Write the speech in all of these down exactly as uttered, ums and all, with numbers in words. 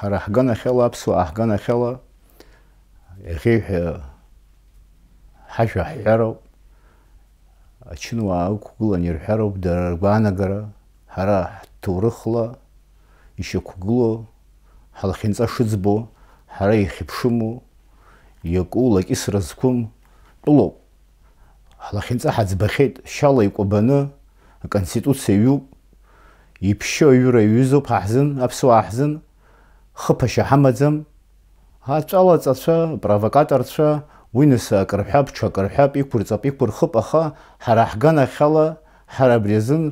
Ҳара ҳганахьала, аԥсуаа ҳганахьала, иахьеиҳәа ҳажәа ҳҳәароуп, ачынуаа ықәгылан ирҳәароуп дара ргәаанагара, ҳара ҳҭоурыхла ишьақәгылоу, ҳлахьынҵа шыӡбо, ҳара ихьыԥшыму, иаку лакьысра зқәым тәылоуп. Ҳлахьынҵа ҳаӡбахьеит, шьала икәабаны, аконституциа ҩуп, иԥшьо аҩыра иҩызоуп ҳа ҳзын, аԥсуаа ҳзын, хыԥашьа ҳамаӡам. Аҵәалаҵацәа, апровокаторцәа, уи нас акры ҳәап, ҽакры ҳәап, иқәырҵап, иқәырхып, аха ҳара ҳганахьала, ҳара абри азын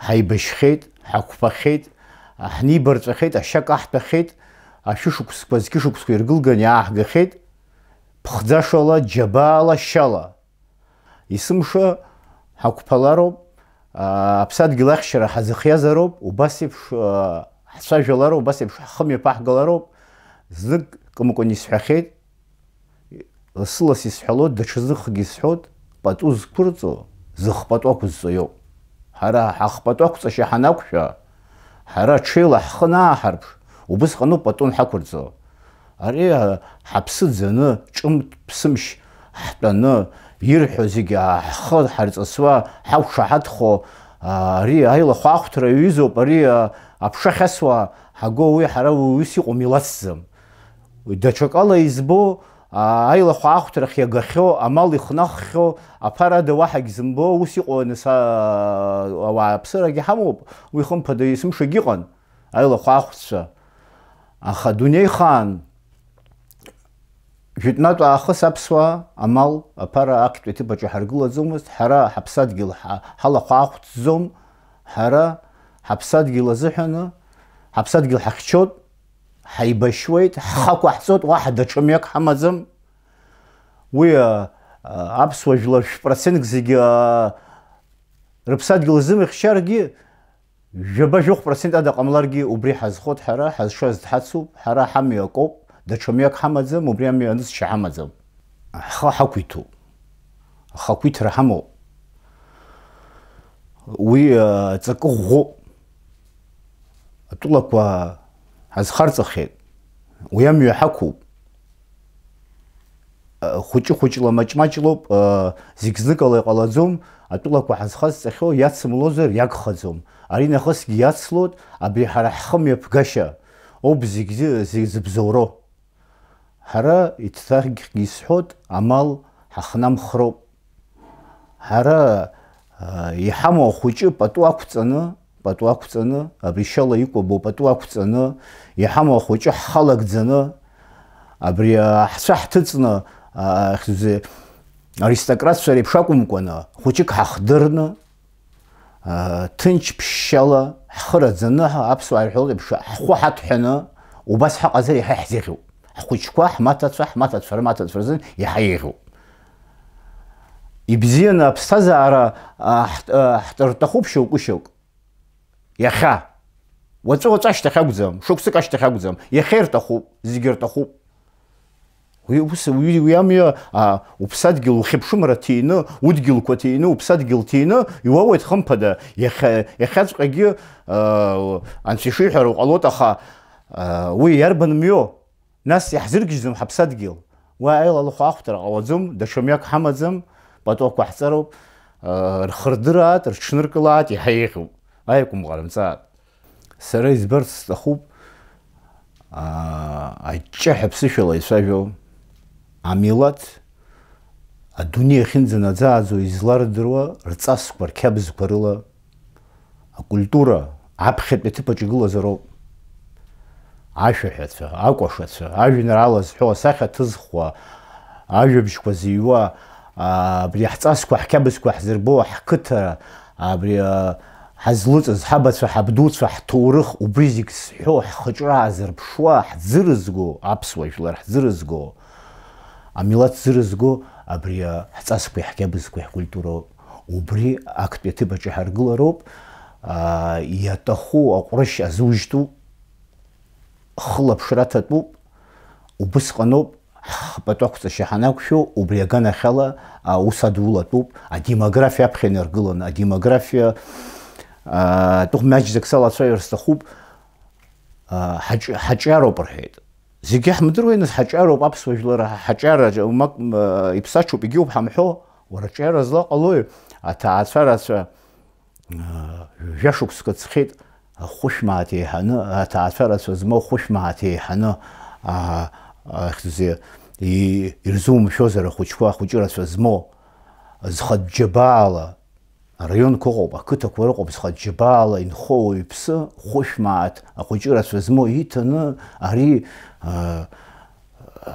ҳаибашьхьеит, ҳақәԥахьеит, ҳнибарҵәахьеит, ашьа каҳҭәахьеит, ашәышықәсқәа, зқьышықәсқәа иргылган иааҳгахьеит, ԥхӡашала, џьабаала, шьала. Есымша ҳақәԥалароуп, аа, аԥсадгьыл ахьчара ҳазыхиазароуп, убас еиԥш, аа, ҳцәажәалароуп, убас еиԥш ҳхымҩаԥаҳгалароуп. Знык кымкәан исҳәахьеит, лассы-ласс исҳәалоит, даҽазныхгьы исҳәоит, пату зқәырҵо, зых пату ақәызҵо иоуп. Ҳара ҳахпату ақәҵашьа ҳанақәшәа, ҳара ҽеила ҳхы анааҳарԥш, убысҟаноуп пату анҳақәырҵо. Ари, а, ҳаԥсы ӡаны, ҿымҭ-ԥсымшь ҳтәаны, ирҳәо зегьы, а, ҳхы ҳарҵысуа, ҳақәшаҳаҭхо, а, ари аилахәаахәҭра иаҩызоуп, ари, а, аԥша ахьасуа ҳаго, уи ҳара уи ус иҟоу милаҭӡам. Даҽакала избо, аа, аилахәаахәҭрахь иагахьоу, амал ихнаххьоу, аԥара ада уаҳагь зымбо, ус иҟоу аныс-, аа, ауааԥсырагьы ҳамоуп, уи хымԥада есымшагь иҟан, аилахәаахәҭцәа. Аха адунеихаан, жәытәнатә аахыс аԥсуаа амал, аԥара актәи аҭыԥ аҿы ҳаргылаӡомызт, ҳара ҳаԥсадгьыл ҳа-, ҳалахәаахәҭӡом, ҳара ҳаԥсадгьыл азыҳәаны, ҳаԥсадгьыл ҳахьчоит, ҳаибашьуеит, ҳхы ақәаҳҵоит, уаҳа даҽа мҩак ҳамаӡам. Уи, а, а, аԥсуа жәлар шә-процентк зегьы, а, рыԥсадгьыл рзымыхьчаргьы, жәаба-жәохә процент ада ҟамларгьы убри ҳазхоит ҳара, ҳазшаз дҳацуп, ҳара ҳамҩа акоуп, даҽа мҩак ҳамаӡам, убри амҩа анызшьа ҳамаӡам. Ҳхы ҳақәиҭуп, ахақәиҭра ҳамоуп. Уи, а, ҵакы ӷәӷәоуп. Атәылақәа ҳазхарҵахьеит. Уи амҩа ҳақәуп. Хәыҷы-хәыҷла, маҷ-маҷлоуп, зегь зныкала иҟалаӡом, атәылақәа ҳазхазҵахьоу иацымлозар иагхаӡом. Ари нахысгьы иацлоит, абри ҳара ҳхы мҩаԥгашьа ауп зегь зи-, зегь зыбзоуроу. Ҳара, иҭҭагьы исҳәот, амал ҳахнамхроуп. Ҳара, а, иҳамоу ахәыҷы пату ақәҵаны, пату ақәҵаны, абри шьала икәабо пату ақәҵаны, иҳамоу ахәыҷы ҳхалагӡаны, абри, а, ҳцәа ҳҭыҵны, а, ахьӡ-, аристократцәа реиԥш акәымкәаны, хәыҷык ҳахдырны, ҭынч ԥшьшьала ҳхы раӡаны, аԥсуаа ирҳәалоит еиԥш, ҳхәы ҳаҭәҳәаны, убас ҳаҟазар иаҳа иаҳзеиӷьуп. Ҳхәыҷқәа, ҳмаҭацәа, ҳмаҭацәа рмаҭацәа рзын иаҳа еиӷьуп. Ибзианы аԥсҭазаара, а, ҳт-, а, ҳтыр-, рҭахуп шьоукы-шьоук. Иахьа. Уаҵәы-уаҵәы ашьҭахь акәӡам, шықәсык ашьҭахь акәӡам. Иахьа ирҭахуп, зегьы рҭахуп. Уи ус, уи, уи амҩа, а, уԥсадгьыл ухьыԥшымра ҭины, удгьылқәа ҭины, уԥсадгьыл ҭины, иуауеит хымԥада, иахьа, иахьаҵәҟьагьы, а, анцәа ишиҳәара уҟалоит, аха, а, уи иарбан мҩоу? Нас иаҳзыргьежьӡом ҳаԥсадгьыл. Уа аилалыхәа ахәҭара ҟалаӡом, даҽа мҩак ҳамаӡам, патуқәа ҳҵароуп, а, рхы рдыраат, рҽныркылаат, иаҳа еиӷьуп, аиқәымӷара мҵаат. Сара избарц сҭахуп, аа, аҷҷаҳәа ԥсышәала ицәажәо, амилаҭ адунеи ахьынӡанаӡааӡо излардыруа рҵасқәа, рқьабзқәа рыла, акультура аԥхьатәи аҭыԥ аҿы игылазароуп. Ашәаҳәацәа, акәашацәа, ажәеинраала зҳәо, асахьа ҭызхуа, ажәабжьқәа зыҩуа, аа, абри ҳҵасқәа, ҳқьабзқәа ҳзырбо, ҳқыҭа, абри, аа, ҳазлыҵыз, ҳабацәа, ҳабдуцәа, ҳҭоурых, убри зегь зҳәо, ҳхаҿра аазырԥшуа, ҳӡы рызго, аԥсуа жәлар ҳӡы рызго, амилаҭ ӡы рызго, абри, аа, ҳҵасқәеи ҳқьабзқәеи ҳкультуроуп. Убри актәи аҭыԥ аҿы ҳаргылароуп, аа, иаҭаху аҟәрышь азужьтәуп, хылаԥшра аҭатәуп, убысҟаноуп ҳхатәы ақәҵашьа ҳанақәшәо, убри аганахьала аус адулатәуп, адемографиа аԥхьа инаргыланы, адемографиа, аа, тәы маҷӡак салацәажәар сҭахуп, ҳаҿиароуп рҳәеит. Зегьы ҳмдыруеи, нас, ҳаҿиароуп, аԥсуа жәлар ҳаҿиара умак иԥсаҽуп, егьиуп ҳамҳәо, уара аҿиара злаҟалои? Аҭаацәарацәа жәашықәсқәа ҵхьеит, ахәышә мааҭ еиҳаны, аҭаацәарацәа змоу ахәышә мааҭ еиҳаны, ахьӡ-, ирзумшәозар ахәыҷқәа, ахәыҷырацәа змоу, зхатә џьабаала, араионқәа ыҟоуп, ақыҭақәа рыҟоуп, зхатә џьабаала инхо ауаҩԥсы, хәышә мааҭ ахәыҷырацәа змоу иҭаны, ари,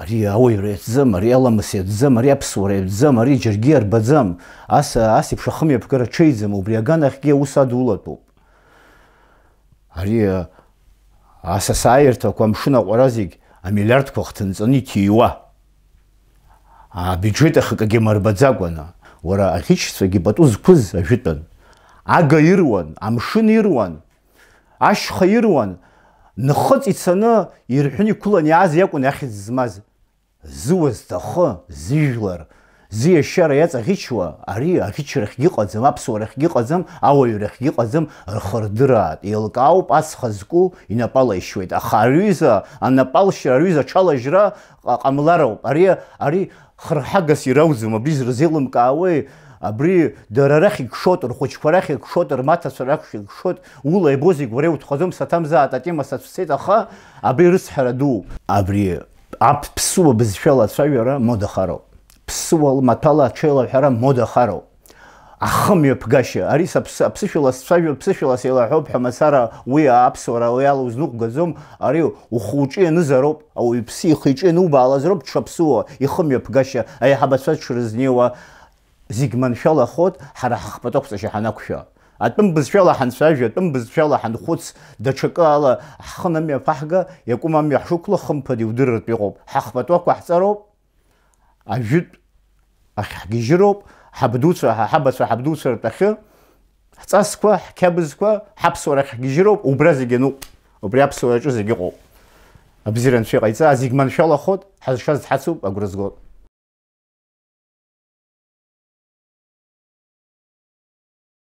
ари ауаҩра иаҭӡам, ари аламыс иаҭӡам, ари аԥсуара иаҭӡам, ари џьаргьы иарбаӡам, ас, ас еиԥш ахымҩаԥгара ҽеиӡам, убри аганахьгьы аус адулатәуп. Ари асасааирҭақәа амшын аҟәара зегь амиллиардқәа хҭынҵаны иҭиуа, абиуџьет ахь акгьы мырбаӡакәаны, уара аӷьычцәагьы пату зқәыз ажәытәан, ага ируан, амшын ируан, ашьха ируан, нхыҵ ицаны ирҳәны иқәлан иааз иакәын ахьӡ змаз. Зуа зҭахы, зыжәлар, зиашьара иаҵаӷьычуа, ари аӷьычрахьгьы ыҟаӡам, аԥсуарахьгьы ыҟаӡам, ауаҩрахьгьы ыҟаӡам, рхы рдыраат, еилкаауп, ацха зку инапала ишьуеит, аха аҩыза анапалшьра, аҩыза аҽалажьра ҟа-, ҟамлароуп, ари, ари хырҳагас ирауӡом, абри зырзеилымкаауеи, абри дара рахь икшоит, рхәыҷқәа рахь икшоит, рмаҭацәа рахь икшоит, ула ибо зегь уара иутәхаӡом, саҭамзаат, атема сацәцеит, аха абри рыцҳара дууп. Абри Аԥ-, ԥсуа бызшәала ацәажәара модахароуп. Ԥсуа маҭәала аҽеилаҳәара модахароуп. Ахымҩаԥгашьа, ари саԥсы-, аԥсышәала сцәажәо, ԥсышәала сеилаҳәоуп ҳәа мацара уи аԥсуара уи ала узныҟәгаӡом, ари ухы-уҿы ианызароуп, ауаҩԥсы ихы-иҿы ианубаалазароуп дшаԥсуо, ихымҩаԥгашьа, аиҳабацәа дшрызнеиуа, зегь маншәалахоит, ҳара ҳахԥатәы ақәҵашьа ҳанақәшәа. Атәым бызшәала ҳанцәажәа, атәым бызшәала ҳанхәыц, даҽакы ала ҳхы намҩаԥаҳга, иакәым амҩа ҳшықәла, хымԥада иудырыртә иҟоуп. Ҳахԥатәы ақәаҳҵароуп, ажәытә ахь ҳгьежьыроуп, ҳабдуцәа, ҳа-, ҳабацәа ҳабдуцәа ртәахьы, ҳҵасқәа, ҳқьабзқәа, ҳаԥсуара ахь ҳгьежьыроуп, убра зегь ануп, убри аԥсуараҿы зегь ыҟоуп. Абзиара Анцәа иҟаиҵа, зегь маншәалахоит, ҳазшаз дҳацуп, агәра згоит.